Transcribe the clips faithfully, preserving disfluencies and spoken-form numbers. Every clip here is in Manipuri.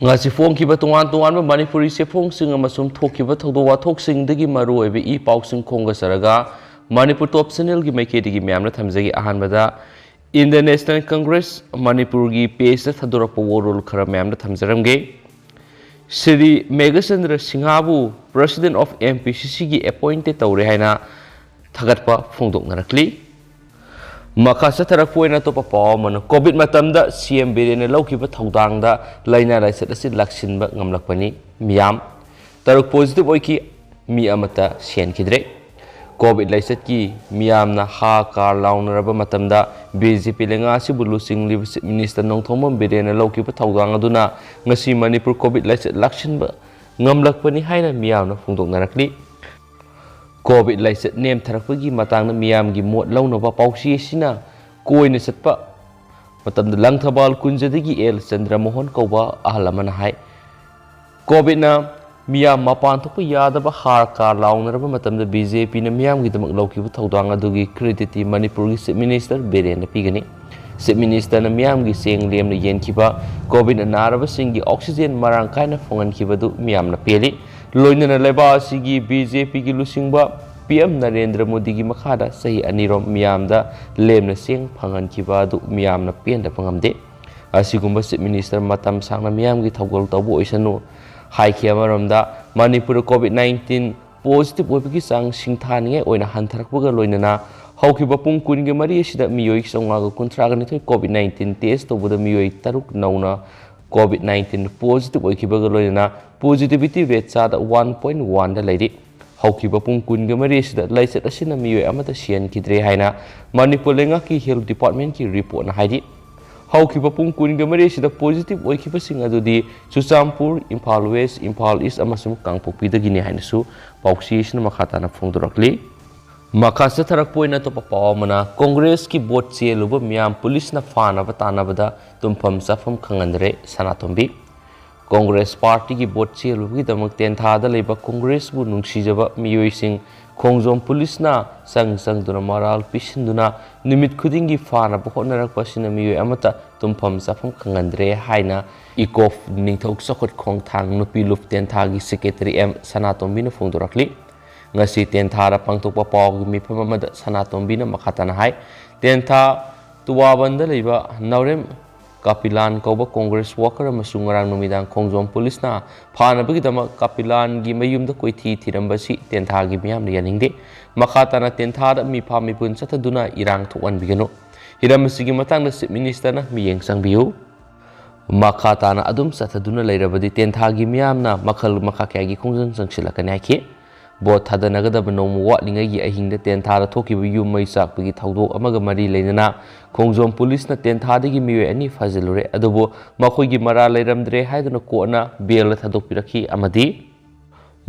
ꯉꯁꯤ ꯐꯣꯡꯈꯤꯕ ꯇꯣꯉꯥꯟ ꯇꯣꯉꯥꯟꯕ ꯃꯅꯤꯄꯨꯔꯤ ꯆꯦꯐꯣꯡꯁꯤꯡ ꯑꯃꯁꯨꯡ ꯊꯣꯛꯈꯤꯕ ꯊꯧꯗꯣꯛ ꯋꯥꯊꯣꯛꯁꯤꯡꯗꯒꯤ ꯃꯔꯨꯑꯣꯏꯕ ꯏ ꯄꯥꯎꯁꯤꯡ ꯈꯣꯝꯒꯠꯆꯔꯒ ꯃꯅꯤꯄꯨꯔ ꯇꯣꯞ ꯆꯦꯅꯦꯜꯒꯤ ꯃꯥꯏꯀꯩꯗꯒꯤ ꯃꯌꯥꯝꯅ ꯊꯝꯖꯒꯦ꯫ ꯑꯍꯥꯟꯕꯗ Indian National Congress ꯃꯅꯤꯄꯨꯔꯒꯤ ꯄꯦꯖꯇ ꯊꯥꯗꯣꯔꯛꯄ ꯋꯥꯔꯣꯜ ꯈꯔ ꯃꯌꯥꯝꯗ ꯊꯝꯖꯔꯝꯒꯦ꯫ Shri Meghachandra ꯁꯤꯡꯍꯕꯨ President of M P C Cꯒꯤ ꯑꯦꯄꯣꯏꯟꯇꯦꯗ ꯇꯧꯔꯦ ꯍꯥꯏꯅ ꯊꯥꯒꯠꯄ ꯐꯣꯡꯗꯣꯛꯅꯔꯛꯂꯤ꯫ ꯃꯈꯥ ꯆꯠꯊꯔꯛꯄ ꯑꯣꯏꯅ ꯑꯇꯣꯞꯄ ꯄꯥꯎ ꯑꯃꯅ, ꯀꯣꯚꯤꯗ ꯃꯇꯝꯗ ꯁꯤ ꯑꯦꯝ ꯕꯤꯔꯦꯟꯅ ꯂꯧꯈꯤꯕ ꯊꯧꯗꯥꯡꯗ ꯂꯥꯏꯅꯥ ꯂꯥꯏꯆꯠ ꯑꯁꯤ ꯂꯥꯛꯁꯤꯟꯕ ꯉꯝꯂꯛꯄꯅꯤ꯫ ꯃꯤꯌꯥꯝ ꯇꯔꯨꯛ ꯄꯣꯖꯤꯇꯤꯚ ꯑꯣꯏꯈꯤ, ꯃꯤ ꯑꯃꯠꯇ ꯁꯤꯍꯟꯈꯤꯗ꯭ꯔꯦ꯫ ꯀꯣꯚꯤꯗ ꯂꯥꯏꯆꯠꯀꯤ ꯃꯤꯌꯥꯝꯅ ꯍꯥ ꯀꯥꯔ ꯂꯥꯎꯅꯔꯕ ꯃꯇꯝꯗ ꯕꯤ ꯖꯦ ꯄꯤ ꯂꯩꯉꯥꯛ ꯑꯁꯤꯕꯨ ꯂꯨꯆꯤꯡꯂꯤꯕ ꯆꯤꯐ ꯃꯤꯅꯤꯁꯇꯔ ꯅꯣꯡꯊꯣꯝꯕꯝ ꯕꯤꯔꯦꯟꯅ ꯂꯧꯈꯤꯕ ꯊꯧꯗꯥꯡ ꯑꯗꯨꯅ ꯉꯁꯤ ꯃꯅꯤꯄꯨꯔ ꯀꯣꯚꯤꯗ ꯂꯥꯏꯆꯠ ꯂꯥꯛꯁꯤꯟꯕ ꯉꯝꯂꯛꯄꯅꯤ ꯍꯥꯏꯅ ꯃꯤꯌꯥꯝꯅ ꯐꯣꯡꯗꯣꯛꯅꯔꯛꯂꯤ꯫ ꯀꯣꯚꯤꯗ ꯂꯥꯏꯆꯠ ꯅꯦꯝꯊꯔꯛꯄꯒꯤ ꯃꯇꯥꯡꯗ ꯃꯤꯌꯥꯝꯒꯤ ꯃꯣꯠ ꯂꯧꯅꯕ ꯄꯥꯎꯆꯦ ꯑꯁꯤꯅ ꯀꯣꯏꯅ ꯆꯠꯄ ꯃꯇꯝꯗ ꯂꯪꯊꯕꯥꯜ ꯀꯨꯟꯖꯗꯒꯤ ꯑꯦꯜ ꯆꯟꯗ꯭ꯔ ꯃꯣꯍꯟ ꯀꯧꯕ ꯑꯍꯜ ꯑꯃꯅ ꯍꯥꯏ, ꯀꯣꯚꯤꯗꯅ ꯃꯤꯌꯥꯝ ꯃꯄꯥꯟ ꯊꯣꯛꯄ ꯌꯥꯗꯕ ꯍꯥꯔ ꯀꯥꯔ ꯂꯥꯎꯅꯔꯕ ꯃꯇꯝꯗ ꯕꯤ ꯖꯦ ꯄꯤꯅ ꯃꯤꯌꯥꯝꯒꯤꯗꯃꯛ ꯂꯧꯈꯤꯕ ꯊꯧꯗꯥꯡ ꯑꯗꯨꯒꯤ ꯀ꯭ꯔꯦꯗꯤꯠꯇꯤ ꯃꯅꯤꯄꯨꯔꯒꯤ ꯆꯤꯐ ꯃꯤꯅꯤꯁꯇꯔ ꯕꯤꯔꯦꯟꯗ ꯄꯤꯒꯅꯤ꯫ ꯆꯤꯐ ꯃꯤꯅꯤꯁꯇꯔꯅ ꯃꯤꯌꯥꯝꯒꯤ ꯆꯦꯡ ꯂꯦꯝꯅ ꯌꯦꯟꯈꯤꯕ, ꯀꯣꯚꯤꯗꯅ ꯅꯥꯔꯕꯁꯤꯡꯒꯤ ꯑꯣꯛꯁꯤꯖꯦꯟ ꯃꯔꯥꯡ ꯀꯥꯏꯅ ꯐꯪꯍꯟꯈꯤꯕꯗꯨ ꯃꯤꯌꯥꯝꯅ ꯄꯦꯜꯂꯤ꯫ ꯂꯣꯏꯅꯅ ꯂꯩꯕꯥꯛ ꯑꯁꯤꯒꯤ ꯕꯤ ꯖꯦ ꯄꯤꯒꯤ ꯂꯨꯆꯤꯡꯕ ꯄꯤ ꯑꯦꯝ ꯅꯔꯦꯟꯗ꯭ꯔ ꯃꯣꯗꯤꯒꯤ ꯃꯈꯥꯗ ꯆꯍꯤ ꯑꯅꯤꯔꯣꯝ ꯃꯤꯌꯥꯝꯗ ꯂꯦꯝꯅ ꯆꯦꯡ ꯐꯪꯍꯟꯈꯤꯕ ꯑꯗꯨ ꯃꯤꯌꯥꯝꯅ ꯄꯦꯟꯗꯕ ꯉꯝꯗꯦ꯫ ꯑꯁꯤꯒꯨꯝꯕ ꯆꯤꯐ ꯃꯤꯅꯤꯁꯇꯔ ꯃꯇꯝ ꯁꯥꯡꯅ ꯃꯤꯌꯥꯝꯒꯤ ꯊꯧꯒꯜ ꯇꯧꯕ ꯑꯣꯏꯁꯅꯨ ꯍꯥꯏꯈꯤ꯫ ꯑꯃꯔꯣꯝꯗ ꯃꯅꯤꯄꯨꯔꯗ ꯀꯣꯚꯤꯗ ꯅꯥꯏꯟꯇꯤꯟ ꯄꯣꯖꯤꯇꯤꯚ ꯑꯣꯏꯕꯒꯤ ꯆꯥꯡ ꯁꯤꯡꯊꯥꯅꯤꯡꯉꯥꯏ ꯑꯣꯏꯅ ꯍꯟꯊꯔꯛꯄꯒ ꯂꯣꯏꯅꯅ ꯍꯧꯈꯤꯕ ꯄꯨꯡ ꯀꯨꯟꯒ ꯃꯔꯤ ꯑꯁꯤꯗ ꯃꯤꯑꯣꯏ ꯆꯥꯝꯃꯉꯥꯒ ꯀꯨꯟꯊ꯭ꯔꯥꯒ ꯅꯤꯊꯣꯏ ꯀꯣꯚꯤꯗ ꯅꯥꯏꯟꯇꯤꯟ ꯇꯦꯁ ꯇꯧꯕꯗ ꯃꯤꯑꯣꯏ ꯇꯔꯨꯛ ꯅꯧꯅ ꯀꯣꯚꯤꯗ ꯅꯥꯏꯟꯇꯤꯟ ꯄꯣꯖꯤꯇꯤꯚ ꯑꯣꯏꯈꯤꯕꯒ ꯂꯣꯏꯅꯅ ꯄꯣꯖꯤꯇꯤꯚꯤꯇꯤ ꯔꯦꯠ ꯆꯥꯗ ꯋꯥꯟ ꯄꯣꯏꯟ ꯋꯥꯟꯗ ꯂꯩꯔꯤ꯫ ꯍꯧꯈꯤꯕ ꯄꯨꯡ ꯀꯨꯟꯒ ꯃꯔꯤ ꯑꯁꯤꯗ ꯂꯥꯏꯆꯠ ꯑꯁꯤꯅ ꯃꯤꯑꯣꯏ ꯑꯃꯠꯇ ꯁꯤꯍꯟꯈꯤꯗ꯭ꯔꯦ ꯍꯥꯏꯅ ꯃꯅꯤꯄꯨꯔ ꯂꯩꯉꯥꯛꯀꯤ ꯍꯦꯜꯊ ꯗꯤꯄꯥꯔꯠꯃꯦꯟꯠꯀꯤ ꯔꯤꯄꯣꯔꯠꯅ ꯍꯥꯏꯔꯤ꯫ ꯍꯧꯈꯤꯕ ꯄꯨꯡ ꯀꯨꯟꯒ ꯃꯔꯤ ꯑꯁꯤꯗ ꯄꯣꯖꯤꯇꯤꯚ ꯑꯣꯏꯈꯤꯕꯁꯤꯡ ꯑꯗꯨꯗꯤ ꯆꯨꯔꯆꯥꯟꯄꯨꯔ, ꯏꯝꯐꯥꯜ ꯋꯦꯁ, ꯏꯝꯐꯥꯜ ꯏꯁ ꯑꯃꯁꯨꯡ ꯀꯥꯡꯄꯣꯛꯄꯤꯗꯒꯤꯅꯤ ꯍꯥꯏꯅꯁꯨ ꯄꯥꯎꯆꯦ ꯑꯁꯤꯅ ꯃꯈꯥ ꯇꯥꯅ ꯐꯣꯡꯗꯣꯔꯛꯂꯤ꯫ ꯃꯈꯥ ꯆꯠꯊꯔꯛꯄ ꯑꯣꯏꯅ ꯑꯇꯣꯞꯄ ꯄꯥꯎ ꯑꯃꯅ, ꯀꯣꯡꯒ꯭ꯔꯦꯁꯀꯤ ꯚꯣꯠ ꯆꯦꯜꯂꯨꯕ ꯃꯤꯌꯥꯝ ꯄꯨꯂꯤꯁꯅ ꯐꯥꯅꯕ ꯇꯥꯟꯅꯕꯗ ꯇꯨꯝꯐꯝ ꯆꯥꯐꯝ ꯈꯪꯍꯟꯗ꯭ꯔꯦ, ꯁꯅꯥꯇꯣꯝꯕꯤ꯫ ꯀꯣꯡꯒ꯭ꯔꯦꯁ ꯄꯥꯔꯇꯤꯒꯤ ꯚꯣꯠ ꯆꯦꯜꯂꯨꯕꯒꯤꯗꯃꯛ ꯇꯦꯟꯊꯥꯗ ꯂꯩꯕ ꯀꯣꯡꯒ꯭ꯔꯦꯁꯄꯨ ꯅꯨꯡꯁꯤꯖꯕ ꯃꯤꯑꯣꯏꯁꯤꯡ ꯈꯣꯡꯖꯣꯝ ꯄꯨꯂꯤꯁꯅ ꯆꯪ ꯆꯪꯗꯨꯅ ꯃꯔꯥꯜ ꯄꯤꯁꯤꯟꯗꯨꯅ ꯅꯨꯃꯤꯠ ꯈꯨꯗꯤꯡꯒꯤ ꯐꯥꯅꯕ ꯍꯣꯠꯅꯔꯛꯄ ꯑꯁꯤꯅ ꯃꯤꯑꯣꯏ ꯑꯃꯠꯇ ꯇꯨꯝꯐꯝ ꯆꯥꯐꯝ ꯈꯪꯍꯟꯗ꯭ꯔꯦ ꯍꯥꯏꯅ ꯏꯀꯣꯞ ꯅꯤꯡꯊꯧ ꯆꯥꯎꯈꯠ ꯈꯣꯡꯊꯥꯡ ꯅꯨꯄꯤ ꯂꯨꯞ ꯇꯦꯟꯊꯥꯒꯤ ꯁꯦꯀ꯭ꯔꯦꯇꯔꯤ ꯑꯦꯝ ꯁꯅꯥꯇꯣꯝꯕꯤꯅ ꯐꯣꯡꯗꯣꯔꯛꯂꯤ꯫ ꯉꯁꯤ ꯇꯦꯟꯊꯥꯗ ꯄꯥꯡꯊꯣꯛꯄ ꯄꯥꯎꯒꯤ ꯃꯤꯐꯝ ꯑꯃꯗ ꯁꯅꯥꯇꯣꯝꯕꯤꯅ ꯃꯈꯥ ꯇꯥꯅ ꯍꯥꯏ, ꯇꯦꯟꯊꯥ ꯇꯨꯋꯥꯕꯟꯗ ꯂꯩꯕ ꯅꯥꯎꯔꯦꯝ ꯀꯥꯄꯤꯂꯥꯟ ꯀꯧꯕ ꯀꯣꯡꯒ꯭ꯔꯦꯁ ꯋꯥꯀꯔ ꯑꯃꯁꯨ ꯉꯔꯥꯡ ꯅꯨꯃꯤꯗꯥꯡ ꯈꯣꯡꯖꯣꯝ ꯄꯨꯂꯤꯁꯅ ꯐꯥꯅꯕꯒꯤꯗꯃꯛ ꯀꯥꯄꯤꯂꯥꯟꯒꯤ ꯃꯌꯨꯝꯗ ꯀꯣꯏꯊꯤ ꯊꯤꯔꯝꯕꯁꯤ ꯇꯦꯟꯊꯥꯒꯤ ꯃꯤꯌꯥꯝꯅ ꯌꯥꯅꯤꯡꯗꯦ꯫ ꯃꯈꯥ ꯇꯥꯅ ꯇꯦꯟꯊꯥꯗ ꯃꯤꯐꯥ ꯃꯤꯄꯨꯟ ꯆꯠꯊꯗꯨꯅ ꯏꯔꯥꯡ ꯊꯣꯛꯍꯟꯕꯤꯒꯅꯨ꯫ ꯍꯤꯔꯝ ꯑꯁꯤꯒꯤ ꯃꯇꯥꯡꯗ ꯆꯤꯐ ꯃꯤꯅꯤꯁꯇꯔꯅ ꯃꯤꯠꯌꯦꯡ ꯆꯪꯕꯤꯌꯨ꯫ ꯃꯈꯥ ꯇꯥꯅ ꯑꯗꯨꯝ ꯆꯠꯊꯗꯨꯅ ꯂꯩꯔꯕꯗꯤ ꯇꯦꯟꯊꯥꯒꯤ ꯃꯤꯌꯥꯝꯅ ꯃꯈꯜ ꯃꯈꯥ ꯀꯌꯥꯒꯤ ꯈꯣꯡꯖꯪ ꯆꯪꯁꯤꯜꯂꯛꯀꯅꯤ ꯍꯥꯏꯈꯤ꯫ ꯚꯣꯠ ꯊꯥꯗꯅꯒꯗꯕ ꯅꯣꯡꯃ ꯋꯥꯠꯂꯤꯉꯩꯒꯤ ꯑꯍꯤꯡꯗ ꯇꯦꯟꯊꯥꯗ ꯊꯣꯛꯈꯤꯕ ꯌꯨꯝ ꯃꯩ ꯆꯥꯛꯄꯒꯤ ꯊꯧꯗꯣꯛ ꯑꯃꯒ ꯃꯔꯤ ꯂꯩꯅꯅ ꯈꯣꯡꯖꯣꯝ ꯄꯨꯂꯤꯁꯅ ꯇꯦꯟꯊꯥꯗꯒꯤ ꯃꯤꯑꯣꯏ ꯑꯅꯤ ꯐꯥꯖꯤꯜꯂꯨꯔꯦ꯫ ꯑꯗꯨꯕꯨ ꯃꯈꯣꯏꯒꯤ ꯃꯔꯥꯜ ꯂꯩꯔꯝꯗ꯭ꯔꯦ ꯍꯥꯏꯗꯨꯅ ꯀꯣꯔꯠꯅ ꯕꯦꯜꯗ ꯊꯥꯗꯣꯛꯄꯤꯔꯛꯈꯤ ꯑꯃꯗꯤ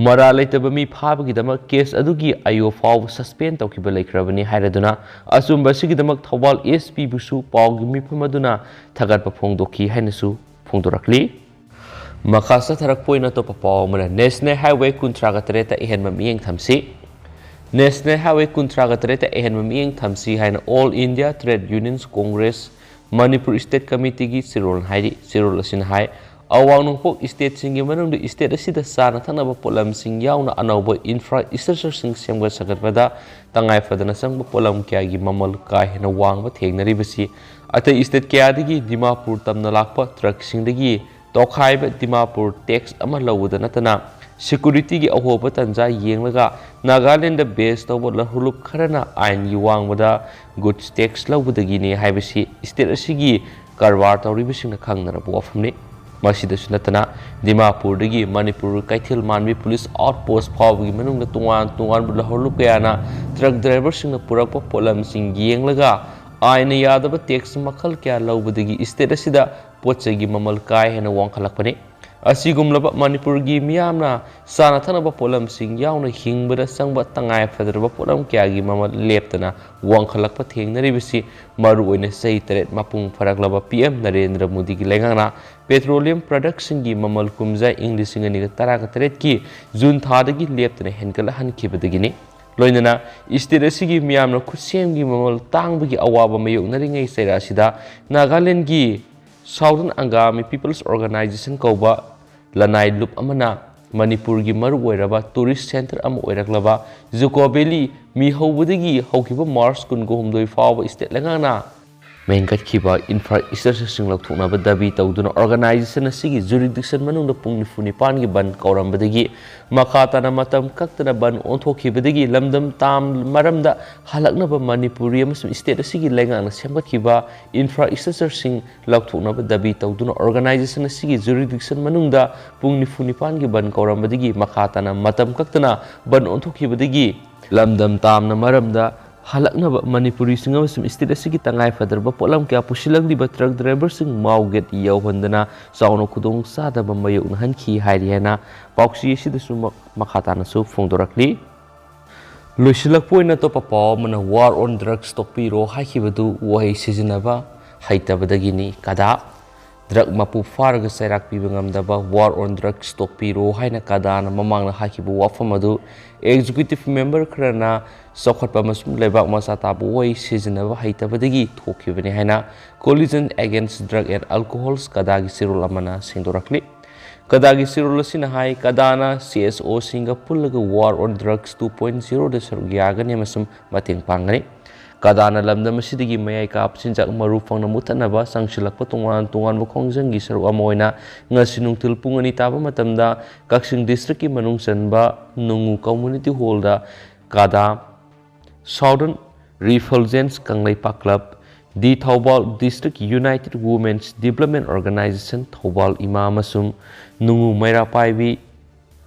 ꯃꯔꯥꯜ ꯂꯩꯇꯕ ꯃꯤ ꯐꯥꯕꯒꯤꯗꯃꯛ ꯀꯦꯁ ꯑꯗꯨꯒꯤ ꯑꯌꯣ ꯐꯥꯎꯕ ꯁꯁꯄꯦꯟ ꯇꯧꯈꯤꯕ ꯂꯩꯈ꯭ꯔꯕꯅꯤ ꯍꯥꯏꯔꯗꯨꯅ ꯑꯆꯨꯝꯕ ꯑꯁꯤꯒꯤꯗꯃꯛ ꯊꯧꯕꯥꯜ ꯑꯦꯁ ꯄꯤꯕꯨꯁꯨ ꯄꯥꯎꯒꯤ ꯃꯤꯐꯝ ꯑꯗꯨꯅ ꯊꯥꯒꯠꯄ ꯐꯣꯡꯗꯣꯛꯈꯤ ꯍꯥꯏꯅꯁꯨ ꯐꯣꯡꯗꯣꯔꯛꯂꯤ꯫ ꯃꯈꯥ ꯆꯠꯊꯔꯛꯄ ꯑꯣꯏꯅ ꯑꯇꯣꯞꯄ ꯄꯥꯎ ꯑꯃꯅ, ꯅꯦꯁꯅꯦꯜ ꯍꯥꯏꯋꯦ ꯀꯨꯟꯊ꯭ꯔꯥꯒ ꯇꯔꯦꯠꯇ ꯑꯍꯦꯟꯕ ꯃꯤꯠꯌꯦꯡ ꯊꯝꯁꯤ꯫ ꯅꯦꯁꯅꯦꯜ ꯍꯥꯏꯋꯦ ꯀꯨꯟꯊ꯭ꯔꯥꯒ ꯇꯔꯦꯠꯇ ꯑꯍꯦꯟꯕ ꯃꯤꯠꯌꯦꯡ ꯊꯝꯁꯤ ꯍꯥꯏꯅ all India trade unions congress Manipur state ꯀꯃꯤꯇꯤꯒꯤ ꯆꯦꯔꯣꯜꯅ ꯍꯥꯏꯔꯤ꯫ ꯆꯦꯔꯣꯜ ꯑꯁꯤꯅ ꯍꯥꯏ, ꯑꯋꯥꯡ ꯅꯣꯡꯄꯣꯛ ꯁ꯭ꯇꯦꯠꯁꯤꯡꯒꯤ ꯃꯅꯨꯡꯗ ꯁ꯭ꯇꯦꯠ ꯑꯁꯤꯗ ꯆꯥꯅ ꯊꯛꯅꯕ ꯄꯣꯠꯂꯝꯁꯤꯡ ꯌꯥꯎꯅ ꯑꯅꯧꯕ ꯏꯟꯐ꯭ꯔꯥꯁ꯭ꯇ꯭ꯔꯛꯆꯔꯁꯤꯡ ꯁꯦꯝꯒꯠ ꯁꯥꯒꯠꯄꯗ ꯇꯉꯥꯏ ꯐꯗꯅ ꯆꯪꯕ ꯄꯣꯠꯂꯝ ꯀꯌꯥꯒꯤ ꯃꯃꯜ ꯀꯥ ꯍꯦꯟꯅ ꯋꯥꯡꯕ ꯊꯦꯡꯅꯔꯤꯕꯁꯤ ꯑꯇꯩ ꯁ꯭ꯇꯦꯠ ꯀꯌꯥꯗꯒꯤ ꯗꯤꯃꯥꯄꯨꯔ ꯇꯝꯅ ꯂꯥꯛꯄ ꯇ꯭ꯔꯛꯁꯤꯡꯗꯒꯤ ꯇꯣꯈꯥꯏꯕ ꯗꯤꯃꯥꯄꯨꯔ ꯇꯦꯛꯁ ꯑꯃ ꯂꯧꯕꯗ ꯅꯠꯇꯅ ꯁꯦꯀ꯭ꯌꯨꯔꯤꯇꯤꯒꯤ ꯑꯍꯣꯕ ꯇꯥꯟꯖꯥ ꯌꯦꯡꯂꯒ ꯅꯥꯒꯥꯂꯦꯟꯗ ꯕꯦꯁ ꯇꯧꯕ ꯂꯧꯍꯨꯂꯨꯞ ꯈꯔꯅ ꯑꯥꯏꯟꯒꯤ ꯋꯥꯡꯃꯗ ꯒꯨꯗꯁ ꯇꯦꯛꯁ ꯂꯧꯕꯗꯒꯤꯅꯤ ꯍꯥꯏꯕꯁꯤ ꯁ꯭ꯇꯦꯠ ꯑꯁꯤꯒꯤ ꯀꯔꯕꯥꯔ ꯇꯧꯔꯤꯕꯁꯤꯡꯅ ꯈꯪꯅꯔꯕ ꯋꯥꯐꯝꯅꯤ꯫ ꯃꯁꯤꯗꯁꯨ ꯅꯠꯇꯅ ꯗꯤꯃꯥꯄꯨꯔꯗꯒꯤ ꯃꯅꯤꯄꯨꯔ ꯀꯩꯊꯦꯜ ꯃꯥꯟꯕꯤ ꯄꯨꯂꯤꯁ ꯑꯥꯎꯠ ꯄꯣꯁ ꯐꯥꯎꯕꯒꯤ ꯃꯅꯨꯡꯗ ꯇꯣꯉꯥꯟ ꯇꯣꯉꯥꯟꯕ ꯂꯧꯍꯨꯂꯨꯞ ꯀꯌꯥꯅ ꯇ꯭ꯔꯛ ꯗ꯭ꯔꯥꯏꯚꯔꯁꯤꯡꯅ ꯄꯨꯔꯛꯄ ꯄꯣꯠꯂꯝꯁꯤꯡ ꯌꯦꯡꯂꯒ ꯑꯥꯏꯟꯅ ꯌꯥꯗꯕ ꯇꯦꯛꯁ ꯃꯈꯜ ꯀꯌꯥ ꯂꯧꯕꯗꯒꯤ ꯁ꯭ꯇꯦꯠ ꯑꯁꯤꯗ ꯄꯣꯠ ꯆꯩꯒꯤ ꯃꯃꯜ ꯀꯥ ꯍꯦꯟꯅ ꯋꯥꯡꯈꯠꯂꯛꯄꯅꯤ꯫ ꯑꯁꯤꯒꯨꯝꯂꯕ ꯃꯅꯤꯄꯨꯔꯒꯤ ꯃꯤꯌꯥꯝꯅ ꯆꯥꯅ ꯊꯛꯅꯕ ꯄꯣꯠꯂꯝꯁꯤꯡ ꯌꯥꯎꯅ ꯍꯤꯡꯕꯗ ꯆꯪꯕ ꯇꯉꯥꯏ ꯐꯗ꯭ꯔꯕ ꯄꯣꯠꯂꯝ ꯀꯌꯥꯒꯤ ꯃꯃꯜ ꯂꯦꯞꯇꯅ ꯋꯥꯡꯈꯠꯂꯛꯄ ꯊꯦꯡꯅꯔꯤꯕꯁꯤ ꯃꯔꯨꯑꯣꯏꯅ ꯆꯍꯤ ꯇꯔꯦꯠ ꯃꯄꯨꯡ ꯐꯥꯔꯛꯂꯕ ꯄꯤ ꯑꯦꯝ ꯅꯔꯦꯟꯗ꯭ꯔ ꯃꯣꯗꯤꯒꯤ ꯂꯩꯉꯥꯛꯅ ꯄꯦꯇ꯭ꯔꯣꯂꯤꯌꯝ ꯄ꯭ꯔꯗꯛꯁꯤꯡꯒꯤ ꯃꯃꯜ ꯀꯨꯝꯖꯥ ꯏꯪ ꯂꯤꯁꯤꯡ ꯑꯅꯤꯒ ꯇꯔꯥꯒ ꯇꯔꯦꯠꯀꯤ ꯖꯨꯟ ꯊꯥꯗꯒꯤ ꯂꯦꯞꯇꯅ ꯍꯦꯟꯒꯠꯂꯛꯍꯟꯈꯤꯕꯗꯒꯤꯅꯤ꯫ ꯂꯣꯏꯅꯅ ꯁ꯭ꯇꯦꯠ ꯑꯁꯤꯒꯤ ꯃꯤꯌꯥꯝꯅ ꯈꯨꯠꯁꯦꯝꯒꯤ ꯃꯃꯜ ꯇꯥꯡꯕꯒꯤ ꯑꯋꯥꯕ ꯃꯥꯌꯣꯛꯅꯔꯤꯉꯩ ꯆꯩꯔꯥ ꯑꯁꯤꯗ ꯅꯥꯒꯥꯂꯦꯟꯗꯒꯤ Southern Angami People's Organization ꯀꯧꯕ ꯂꯅꯥꯏ ꯂꯨꯞ ꯑꯃꯅ ꯃꯅꯤꯄꯨꯔꯒꯤ ꯃꯔꯨꯑꯣꯏꯔꯕ ꯇꯨꯔꯤꯁ ꯁꯦꯟꯇꯔ ꯑꯃ ꯑꯣꯏꯔꯛꯂꯕ ꯖꯨꯀꯣ ꯚꯦꯂꯤ ꯃꯤ ꯍꯧꯕꯗꯒꯤ ꯍꯧꯈꯤꯕ ꯃꯥꯔꯆ ꯀꯨꯟꯒ ꯍꯨꯝꯗꯣꯏ ꯐꯥꯎꯕ ꯁ꯭ꯇꯦꯠ ꯂꯩꯉꯥꯛꯅ ꯃꯦꯟꯒꯠꯈꯤꯕ ꯏꯟꯐ꯭ꯔꯥ ꯁ꯭ꯇ꯭ꯔꯛꯆꯔꯁꯤꯡ ꯂꯧꯊꯣꯛꯅꯕ ꯗꯥꯕꯤ ꯇꯧꯗꯨꯅ ꯑꯣꯔꯒꯅꯥꯏꯖꯦꯁꯟ ꯑꯁꯤꯒꯤ ꯖꯨꯔꯤꯗꯤꯛꯁꯟ ꯃꯅꯨꯡꯗ ꯄꯨꯡ ꯅꯤꯐꯨ ꯅꯤꯄꯥꯟꯒꯤ ꯕꯟ ꯀꯧꯔꯝꯕꯗꯒꯤ ꯃꯈꯥ ꯇꯥꯅ ꯃꯇꯝ ꯀꯛꯇꯅ ꯕꯟ ꯑꯣꯟꯊꯣꯛꯈꯤꯕꯗꯒꯤ ꯂꯝꯗꯝ ꯇꯥꯝ ꯃꯔꯝꯗ ꯍꯜꯂꯛꯅꯕ ꯃꯅꯤꯄꯨꯔꯤ ꯑꯃꯁꯨꯡ ꯁ꯭ꯇꯦꯠ ꯑꯁꯤꯒꯤ ꯂꯩꯉꯥꯛꯅ ꯁꯦꯝꯒꯠꯈꯤꯕ ꯏꯟꯐ꯭ꯔꯥ ꯁ꯭ꯇ꯭ꯔꯛꯆꯔꯁꯤꯡ ꯂꯧꯊꯣꯛꯅꯕ ꯗꯥꯕꯤ ꯇꯧꯗꯨꯅ ꯑꯣꯔꯒꯅꯥꯏꯖꯦꯁꯟ ꯑꯁꯤꯒꯤ ꯖꯨꯔꯤꯗꯤꯛꯁꯟ ꯃꯅꯨꯡꯗ ꯄꯨꯡ ꯅꯤꯐꯨ ꯅꯤꯄꯥꯟꯒꯤ ꯕꯟ ꯀꯧꯔꯝꯕꯗꯒꯤ ꯃꯈꯥ ꯇꯥꯅ ꯃꯇꯝ ꯀꯛꯇꯅ ꯕꯟ ꯑꯣꯟꯊꯣꯛꯈꯤꯕꯗꯒꯤ ꯂꯝꯗꯝ ꯇꯥꯝꯅ ꯃꯔꯝꯗ ꯍꯜꯂꯛꯅꯕ ꯃꯅꯤꯄꯨꯔꯤꯁꯤꯡ ꯑꯃꯁꯨꯡ ꯁ꯭ꯇꯦꯠ ꯑꯁꯤꯒꯤ ꯇꯉꯥꯏ ꯐꯗ꯭ꯔꯕ ꯄꯣꯠꯂꯝ ꯀꯌꯥ ꯄꯨꯁꯤꯜꯂꯛꯂꯤꯕ ꯇ꯭ꯔꯛ ꯗ꯭ꯔꯥꯏꯚꯔꯁꯤꯡ ꯃꯥꯎꯒꯦꯠ ꯌꯧꯍꯟꯗꯅ ꯆꯥꯎꯅ ꯈꯨꯗꯣꯡ ꯆꯥꯗꯕ ꯃꯥꯌꯣꯛꯅꯍꯟꯈꯤ ꯍꯥꯏꯔꯤ ꯍꯥꯏꯅ ꯄꯥꯎꯆꯦ ꯑꯁꯤꯗꯁꯨ ꯃ-, ꯃꯈꯥ ꯇꯥꯅꯁꯨ ꯐꯣꯡꯗꯣꯔꯛꯂꯤ꯫ ꯂꯣꯏꯁꯤꯜꯂꯛꯄ ꯑꯣꯏꯅ ꯑꯇꯣꯞꯄ ꯄꯥꯎ ꯑꯃꯅ War on Drugs ꯇꯣꯛꯄꯤꯔꯣ ꯍꯥꯏꯈꯤꯕꯗꯨ ꯋꯥꯍꯩ ꯁꯤꯖꯤꯟꯅꯕ ꯍꯩꯇꯕꯗꯒꯤꯅꯤ꯫ ꯀꯗꯥ ꯗ꯭ꯔꯒ ꯃꯄꯨ ꯐꯥꯔꯒ ꯆꯩꯔꯥꯛ ꯄꯤꯕ ꯉꯝꯗꯕ War on Drugs ꯇꯣꯛꯄꯤꯔꯣ ꯍꯥꯏꯅ ꯀꯗꯥꯅ ꯃꯃꯥꯡꯗ ꯍꯥꯏꯈꯤꯕ ꯋꯥꯐꯝ ꯑꯗꯨ ꯑꯦꯛꯖꯤꯀ꯭ꯌꯨꯇꯤꯚ ꯃꯦꯝꯕꯔ ꯈꯔꯅ ꯆꯥꯎꯈꯠꯄ ꯑꯃꯁꯨꯡ ꯂꯩꯕꯥꯛ ꯃꯆꯥ ꯇꯥꯕ ꯋꯥꯍꯩ ꯁꯤꯖꯤꯟꯅꯕ ꯍꯩꯇꯕꯗꯒꯤ ꯊꯣꯛꯈꯤꯕꯅꯤ ꯍꯥꯏꯅ Coalition Against Drug and Alcohols ꯀꯗꯥꯒꯤ ꯆꯦꯔꯣꯜ ꯑꯃꯅ ꯁꯦꯡꯗꯣꯔꯛꯂꯤ꯫ ꯀꯗꯥꯒꯤ ꯆꯦꯔꯣꯜ ꯑꯁꯤꯅ ꯍꯥꯏ, ꯀꯗꯥꯅ ꯁꯤ ꯑꯦꯁ ꯑꯣꯁꯤꯡꯒ ꯄꯨꯜꯂꯒ War on Drugs two point zero ꯗ ꯁꯔꯨꯛ ꯌꯥꯒꯅꯤ ꯑꯃꯁꯨꯡ ꯃꯇꯦꯡ ꯄꯥꯡꯒꯅꯤ꯫ ꯀꯗꯥꯅ ꯂꯝꯗꯝ ꯑꯁꯤꯗꯒꯤ ꯃꯌꯥꯏ ꯀꯥꯕ ꯆꯤꯟꯖꯥꯛ ꯃꯔꯨ ꯐꯪꯅ ꯃꯨꯠꯊꯠꯅꯕ ꯆꯪꯁꯤꯜꯂꯛꯄ ꯇꯣꯉꯥꯟ ꯇꯣꯉꯥꯟꯕ ꯈꯣꯡꯖꯪꯒꯤ ꯁꯔꯨꯛ ꯑꯃ ꯑꯣꯏꯅ ꯉꯁꯤ ꯅꯨꯡꯊꯤꯜ ꯄꯨꯡ ꯑꯅꯤ ꯇꯥꯕ ꯃꯇꯝꯗ ꯀꯛꯆꯤꯡ ꯗꯤꯁꯇ꯭ꯔꯤꯛꯀꯤ ꯃꯅꯨꯡ ꯆꯟꯕ ꯅꯨꯡꯉꯨ ꯀꯝꯃ꯭ꯌꯨꯅꯤꯇꯤ ꯍꯣꯜꯗ ꯀꯗꯥ Southern Refulgence Kangleipak club, the Thoubal District United Women's Development Organization Thoubal ꯏꯃꯥ ꯑꯃꯁꯨꯡ ꯅꯨꯡꯉꯨ ꯃꯩꯔꯥ ꯄꯥꯏꯕꯤ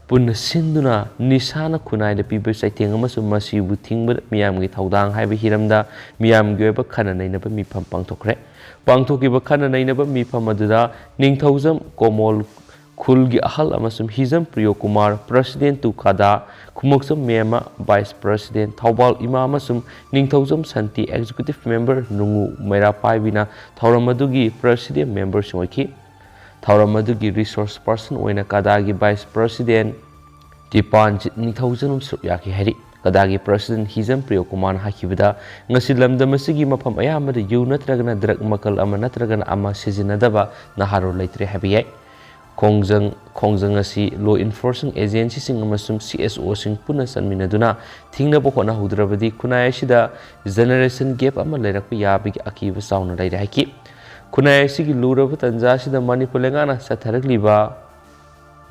ꯄꯨꯟꯅ ꯁꯤꯟꯗꯨꯅ ꯅꯤꯁꯥꯅ ꯈꯨꯟꯅꯥꯏꯗ ꯄꯤꯕ ꯆꯩꯊꯦꯡ ꯑꯃꯁꯨꯡ ꯃꯁꯤꯕꯨ ꯊꯤꯡꯕꯗ ꯃꯤꯌꯥꯝꯒꯤ ꯊꯧꯗꯥꯡ ꯍꯥꯏꯕ ꯍꯤꯔꯝꯗ ꯃꯤꯌꯥꯝꯒꯤ ꯑꯣꯏꯕ ꯈꯟꯅ ꯅꯩꯅꯕ ꯃꯤꯐꯝ ꯄꯥꯡꯊꯣꯛꯈ꯭ꯔꯦ꯫ ꯄꯥꯡꯊꯣꯛꯈꯤꯕ ꯈꯟꯅ ꯅꯩꯅꯕ ꯃꯤꯐꯝ ꯑꯗꯨꯗ ꯅꯤꯡꯊꯧꯖꯝ ꯀꯣꯃꯣꯜ ꯈꯨꯜꯒꯤ ꯑꯍꯜ ꯑꯃꯁꯨꯡ ꯍꯤꯖꯝ ꯄ꯭ꯔꯤꯌꯣ ꯀꯨꯃꯥꯔ, President to ꯀꯗꯥ, ꯈꯨꯃꯣꯛꯆꯝ ꯃꯦꯝꯃ, Vice President, ꯊꯧꯕꯥꯜ ꯏꯃꯥ ꯑꯃꯁꯨꯡ ꯅꯤꯡꯊꯧꯖꯝ ꯁꯟꯇꯤ, Executive Member, ꯅꯨꯡꯉꯨ ꯃꯩꯔꯥ ꯄꯥꯏꯕꯤꯅ ꯊꯧꯔꯝ ꯑꯗꯨꯒꯤ President memberꯁꯤꯡ ꯑꯣꯏꯈꯤ꯫ ꯊꯧꯔꯝ ꯑꯗꯨꯒꯤ resource person ꯑꯣꯏꯅ ꯀꯗꯥꯒꯤ Vice President ꯗꯤꯄꯥꯟꯖꯤꯠ ꯅꯤꯡꯊꯧꯖꯝ ꯁꯔꯨꯛ ꯌꯥꯈꯤ ꯍꯥꯏꯔꯤ꯫ ꯀꯗꯥꯒꯤ President ꯍꯤꯖꯝ ꯄ꯭ꯔꯤꯌꯣ ꯀꯨꯃꯥꯔꯅ ꯍꯥꯏꯈꯤꯕꯗ, ꯉꯁꯤ ꯂꯝꯗꯝ ꯑꯁꯤꯒꯤ ꯃꯐꯝ ꯑꯌꯥꯝꯕꯗ ꯌꯨ ꯅꯠꯇ꯭ꯔꯒꯅ drug ꯃꯈꯜ ꯑꯃ ꯅꯠꯇ꯭ꯔꯒꯅ ꯑꯃ ꯁꯤꯖꯤꯟꯅꯗꯕ ꯅꯍꯥꯔꯣꯜ ꯂꯩꯇ꯭ꯔꯦ ꯍꯥꯏꯕ ꯌꯥꯏ꯫ ꯈꯣꯡꯖꯪ, ꯈꯣꯡꯖꯪ ꯑꯁꯤ law enforcing agencyꯁꯤꯡ ꯑꯃꯁꯨꯡ C S Oꯁꯤꯡ ꯄꯨꯟꯅ ꯆꯟꯃꯤꯟꯅꯗꯨꯅ ꯊꯤꯡꯅꯕ ꯍꯣꯠꯅꯍꯧꯗ꯭ꯔꯕꯗꯤ ꯈꯨꯟꯅꯥꯏ ꯑꯁꯤꯗ generation gap ꯑꯃ ꯂꯩꯔꯛꯄ ꯌꯥꯕꯒꯤ ꯑꯀꯤꯕ ꯆꯥꯎꯅ ꯂꯩꯔꯦ ꯍꯥꯏꯈꯤ꯫ ꯈꯨꯟꯅꯥꯏ ꯑꯁꯤꯒꯤ ꯂꯨꯔꯕ ꯇꯥꯟꯖꯥ ꯑꯁꯤꯗ ꯃꯅꯤꯄꯨꯔ ꯂꯩꯉꯥꯛꯅ ꯆꯠꯊꯔꯛꯂꯤꯕ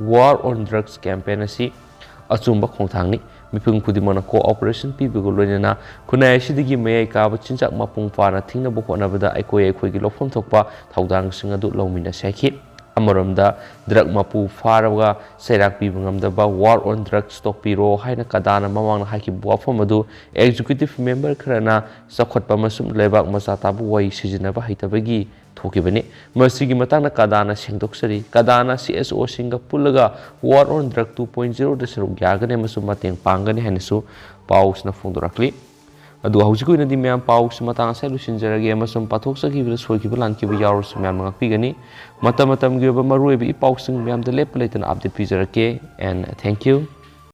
War on Drugs campaign ꯑꯁꯤ ꯑꯆꯨꯝꯕ ꯈꯣꯡꯊꯥꯡꯅꯤ꯫ ꯃꯤꯄꯨꯝ ꯈꯨꯗꯤꯡꯃꯛꯅ cooperation ꯄꯤꯕꯒ ꯂꯣꯏꯅꯅ ꯈꯨꯟꯅꯥꯏ ꯑꯁꯤꯗꯒꯤ ꯃꯌꯥꯏ ꯀꯥꯕ ꯆꯤꯟꯖꯥꯛ ꯃꯄꯨꯡ ꯐꯥꯅ ꯊꯤꯡꯅꯕ ꯍꯣꯠꯅꯕꯗ ꯑꯩꯈꯣꯏ ꯑꯩꯈꯣꯏꯒꯤ ꯂꯧꯐꯝ ꯊꯣꯛꯄ ꯊꯧꯗꯥꯡꯁꯤꯡ ꯑꯗꯨ ꯂꯧꯃꯤꯟꯅꯁꯤ ꯍꯥꯏꯈꯤ꯫ ꯑꯃꯔꯣꯝꯗ, drug ꯃꯄꯨ ꯐꯥꯔꯒ ꯆꯩꯔꯥꯛ ꯄꯤꯕ ꯉꯝꯗꯕ War on Drugs ꯇꯣꯛꯄꯤꯔꯣ ꯍꯥꯏꯅ ꯀꯗꯥꯅ ꯃꯃꯥꯡꯗ ꯍꯥꯏꯈꯤꯕ ꯋꯥꯐꯝ ꯑꯗꯨ Executive Member ꯈꯔꯅ ꯆꯥꯎꯈꯠꯄ ꯑꯃꯁꯨꯡ ꯂꯩꯕꯥꯛ ꯃꯆꯥ ꯇꯥꯕꯨ ꯋꯥꯔꯤ ꯁꯤꯖꯤꯟꯅꯕ ꯍꯩꯇꯕꯒꯤ ꯊꯣꯛꯈꯤꯕꯅꯤ꯫ ꯃꯁꯤꯒꯤ ꯃꯇꯥꯡꯗ ꯀꯗꯥꯅ ꯁꯦꯡꯗꯣꯛꯆꯔꯤ꯫ ꯀꯗꯥꯅ C S Oꯁꯤꯡꯒ ꯄꯨꯜꯂꯒ War on Drug two point zeroꯗ ꯁꯔꯨꯛ ꯌꯥꯒꯅꯤ ꯑꯃꯁꯨꯡ ꯃꯇꯦꯡ ꯄꯥꯡꯒꯅꯤ ꯍꯥꯏꯅꯁꯨ ꯄꯥꯎꯁꯤꯅ ꯐꯣꯡꯗꯣꯔꯛꯂꯤ꯫ ꯑꯗꯨꯒ ꯍꯧꯖꯤꯛꯀꯤ ꯑꯣꯏꯅꯗꯤ ꯃꯌꯥꯝ ꯄꯥꯎꯁꯤ ꯃꯇꯥꯡ ꯑꯁꯤꯗ ꯂꯣꯏꯁꯤꯟꯖꯔꯒꯦ ꯑꯃꯁꯨꯡ ꯄꯥꯊꯣꯛꯆꯈꯤꯕꯗ ꯁꯣꯏꯈꯤꯕ ꯂꯥꯟꯈꯤꯕ ꯌꯥꯎꯔꯁꯨ ꯃꯌꯥꯝꯅ ꯉꯥꯛꯄꯤꯒꯅꯤ꯫ ꯃꯇꯝ ꯃꯇꯝꯒꯤ ꯑꯣꯏꯕ ꯃꯔꯨꯑꯣꯏꯕ ꯏ ꯄꯥꯎꯁꯤꯡ ꯃꯌꯥꯝꯗ ꯂꯦꯞꯄ ꯂꯩꯇꯅ update ꯄꯤꯖꯔꯛꯀꯦ꯫ And thank you.